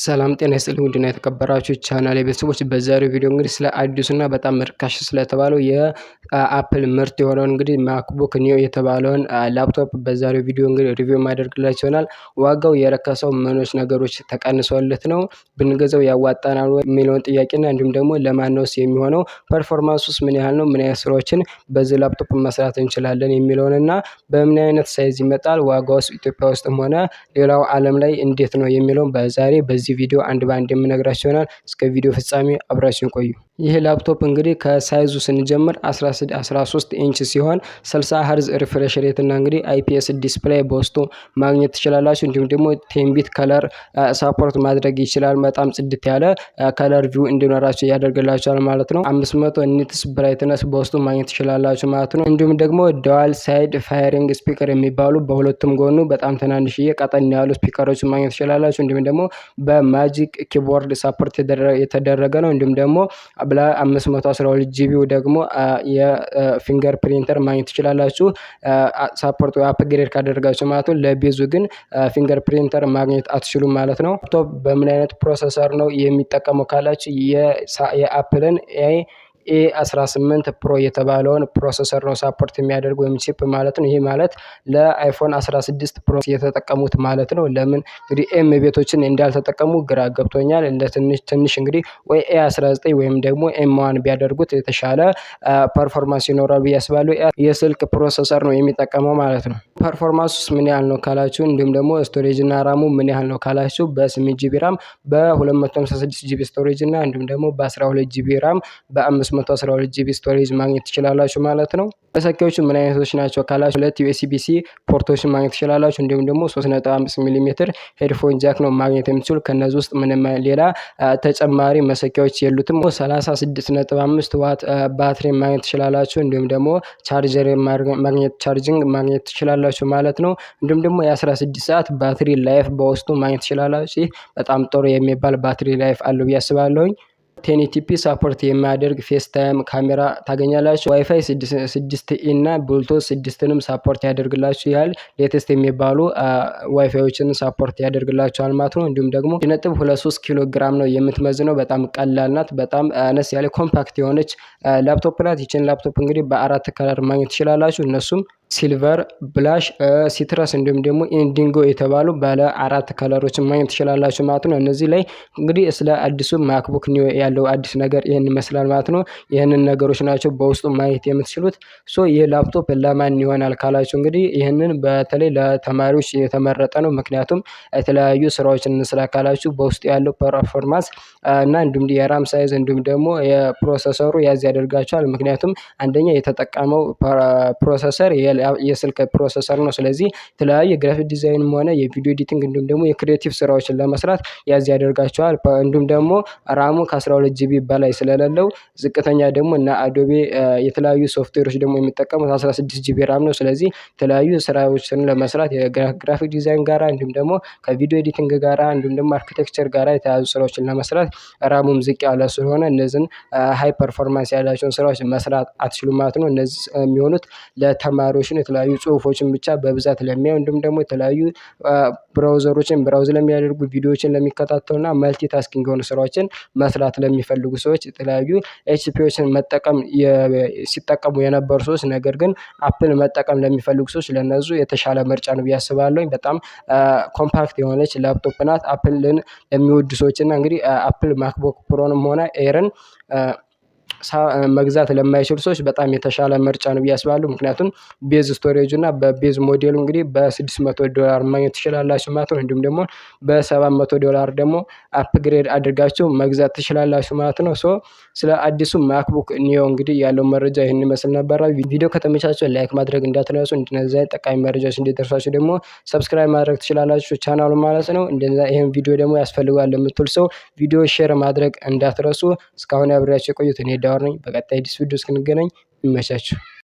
ሰላም ጤና ይስጥልኝ ውድና የተከበራችሁ ቻናል ቤተሰቦች፣ በዛሬው ቪዲዮ እንግዲህ ስለ አዲሱና በጣም ርካሽ ስለተባለው የ Apple ምርት የሆነውን እንግዲህ MacBook Neo የተባለውን ላፕቶፕ በዛሬው ቪዲዮ እንግዲህ review ማደርግላችሁ ይሆናል። ዋጋው የረከሰው ምኖች ነገሮች ተቀንሶለት ነው፣ ብንገዛው ያዋጣናል የሚለውን ጥያቄና እንዲሁም ደግሞ ለማነውስ የሚሆነው፣ performance ኡስ ምን ያህል ነው፣ ምን አይነት ስራዎችን በዚህ ላፕቶፕ መስራት እንችላለን የሚለውንና በምን አይነት size ይመጣል፣ ዋጋውስ ኢትዮጵያ ውስጥም ሆነ ሌላው ዓለም ላይ እንዴት ነው የሚለውን በዛሬ በዚህ ቪዲዮ አንድ በአንድ የምነግራችሁ ይሆናል። እስከ ቪዲዮ ፍጻሜ አብራችሁን ቆዩ። ይህ ላፕቶፕ እንግዲህ ከ size ኡ ስንጀምር 13 ኢንች ሲሆን 60 hertz refresh rate እና እንግዲህ IPS display በውስጡ ማግኘት ትችላላችሁ። እንዲሁም ደግሞ 10 bit color support ማድረግ ይችላል። በጣም ጽድት ያለ color view እንዲኖራችሁ ያደርግላችኋል ማለት ነው። 500 nits brightness በውስጡ ማግኘት ትችላላችሁ ማለት ነው። እንዲሁም ደግሞ dual side firing speaker የሚባሉ በሁለቱም ጎኑ በጣም ትናንሽዬ ቀጠን ያሉ speaker ኦችን ማግኘት ትችላላችሁ። እንዲሁም ደግሞ በ Magic Keyboard support የተደረገ ነው። እንዲሁም ደግሞ ለ512 GB ው ደግሞ የ finger printer ማግኘት ትችላላችሁ። Support ወይ upgrade ካደረጋችሁ ማለት ነው። ለ base ኡ ግን finger printer ማግኘት አትችሉም ማለት ነው። ላፕቶፕ በምን አይነት processor ነው የሚጠቀመው ካላችሁ የ Apple ን A18 Pro የተባለውን processor ነው support የሚያደርግ ወይም chip ማለት ነው። ይህ ማለት ለ iPhone 16 Pro የተጠቀሙት ማለት ነው። ለምን እንግዲህ M ቤቶችን እንዳልተጠቀሙ ግራ ገብቶኛል። እንደ ትንሽ ትንሽ እንግዲህ ወይ A19 ወይም ደግሞ M1 ቢያደርጉት የተሻለ performance ይኖራል ብዬ አስባለሁ። የስልክ processor ነው የሚጠቀመው ማለት ነው። Performance ኡስ ምን ያህል ነው ካላችሁ፣ እንዲሁም ደግሞ storage እና RAM ኡ ምን ያህል ነው ካላችሁ፣ በ8 GB RAM በ256 GB storage እና እንዲሁም ደግሞ በ12 GB RAM በ512 GB storage ማግኘት ትችላላችሁ ማለት ነው። መሰኪያዎቹ ምን አይነቶች ናቸው ካላችሁ፣ ሁለት USB C port ኦችን ማግኘት ትችላላችሁ። እንዲሁም ደግሞ 3.5 ሚሊ ሜትር headphone jack ነው ማግኘት የምትችሉ። ከነዚህ ውስጥ ምንም ሌላ ተጨማሪ መሰኪያዎች የሉትም። 36.5 ዋት ባትሪ ማግኘት ትችላላችሁ። እንዲሁም ደግሞ ቻርጀር ማግኘት charging ማግኘት ትችላላችሁ ማለት ነው። እንዲሁም ደግሞ የ16 ሰዓት battery life በውስጡ ማግኘት ትችላላችሁ። ይህ በጣም ጥሩ የሚባል battery life አለው ብዬ አስባለሁኝ። 1080p support የሚያደርግ FaceTime ካሜራ ታገኛላችሁ። ዋይፋይ 6E እና ብሉቶዝ 6ንም support ያደርግላችሁ ያህል latest የሚባሉ WiFi ዮችን support ያደርግላችኋል ማለት ነው። እንዲሁም ደግሞ 0.23 ኪሎ ግራም ነው የምትመዝነው። በጣም ቀላል ናት። በጣም አነስ ያለ compact የሆነች ላፕቶፕ ናት። ይችን ላፕቶፕ እንግዲህ በአራት color ማግኘት ትችላላችሁ። እነሱም silver፣ blush፣ citrus እንዲሁም ደግሞ indigo የተባሉ ባለ አራት color ኦችን ማግኘት ትችላላችሁ ማለት ነው። እነዚህ ላይ እንግዲህ ስለ አዲሱ MacBook Neo ያለው አዲስ ነገር ይህን ይመስላል ማለት ነው። ይህንን ነገሮች ናቸው በውስጡ ማየት የምትችሉት። So ይህ ላፕቶፕ ለማን ይሆናል ካላችሁ፣ እንግዲህ ይህንን በተለይ ለተማሪዎች የተመረጠ ነው። ምክንያቱም የተለያዩ ስራዎችን እንስራ ካላችሁ በውስጡ ያለው performance እና እንዲሁም የ RAM size እንዲሁም ደግሞ የ processor ኡ ያዝ ያደርጋቸዋል። ምክንያቱም አንደኛ የተጠቀመው processor የስልክ processor ነው። ስለዚህ የተለያዩ የ graphic design ም ሆነ የ video editing እንዲሁም ደግሞ የ creative ስራዎችን ለመስራት ያዝ ያደርጋቸዋል። እንዲሁም ደግሞ RAM ኡ ከ12 GB በላይ ስለሌለው ዝቅተኛ ደግሞ እና Adobe የተለያዩ ሶፍትዌሮች ደግሞ የሚጠቀሙት 16 GB RAM ነው። ስለዚህ የተለያዩ ስራዎችን ለመስራት የ graphic design ጋራ እንዲሁም ደግሞ ከ video editing ጋራ እንዲሁም ደግሞ architecture ጋራ የተያያዙ ስራዎችን ለመስራት RAM ኡም ዝቅ ያለ ስለሆነ እነዚህን high performance ያላቸውን ስራዎች መስራት አትችሉም ማለት ነው። እነዚህ የሚሆኑት ለተማሪዎች ነው። የተለያዩ ጽሁፎችን ብቻ በብዛት ለሚያዩ፣ እንዲሁም ደግሞ የተለያዩ browser ኦችን browse ለሚያደርጉ፣ ቪዲዮዎችን ለሚከታተሉና multitasking የሆኑ ስራዎችን መስራት ለሚፈልጉ ሰዎች፣ የተለያዩ HP ዎችን መጠቀም ሲጠቀሙ የነበሩ ሰዎች ነገር ግን Apple መጠቀም ለሚፈልጉ ሰዎች ለእነሱ የተሻለ ምርጫ ነው ብዬ አስባለሁኝ። በጣም compact የሆነች ላፕቶፕ ናት። Apple ን ለሚወዱ ሰዎች እና እንግዲህ Apple MacBook Pro ንም ሆነ Air ን መግዛት ለማይችሉ ሰዎች በጣም የተሻለ ምርጫ ነው ብዬ አስባለሁ። ምክንያቱም base storage እና በ base ሞዴሉ እንግዲህ በ600 ዶላር ማግኘት ትችላላችሁ ማለት ነው። እንዲሁም ደግሞ በ700 ዶላር ደግሞ upgrade አድርጋችሁ መግዛት ትችላላችሁ ማለት ነው። So ስለ አዲሱ MacBook Neo እንግዲህ ያለው መረጃ ይህን ይመስል ነበረ። ቪዲዮ ከተመቻችሁ like ማድረግ እንዳትረሱ። እንደነዚህ ጠቃሚ መረጃዎች እንዲደርሷችሁ ደግሞ subscribe ማድረግ ትችላላችሁ ቻናሉ ማለት ነው። እንደዛ ይሄን ቪዲዮ ደግሞ ያስፈልገዋል ለምትሉ ሰው ቪዲዮ share ማድረግ እንዳትረሱ። እስካሁን አብሬያችሁ የቆየሁት እኔ ዳወር ነኝ። በቀጣይ አዲስ ቪዲዮ እስክንገናኝ ይመቻችሁ።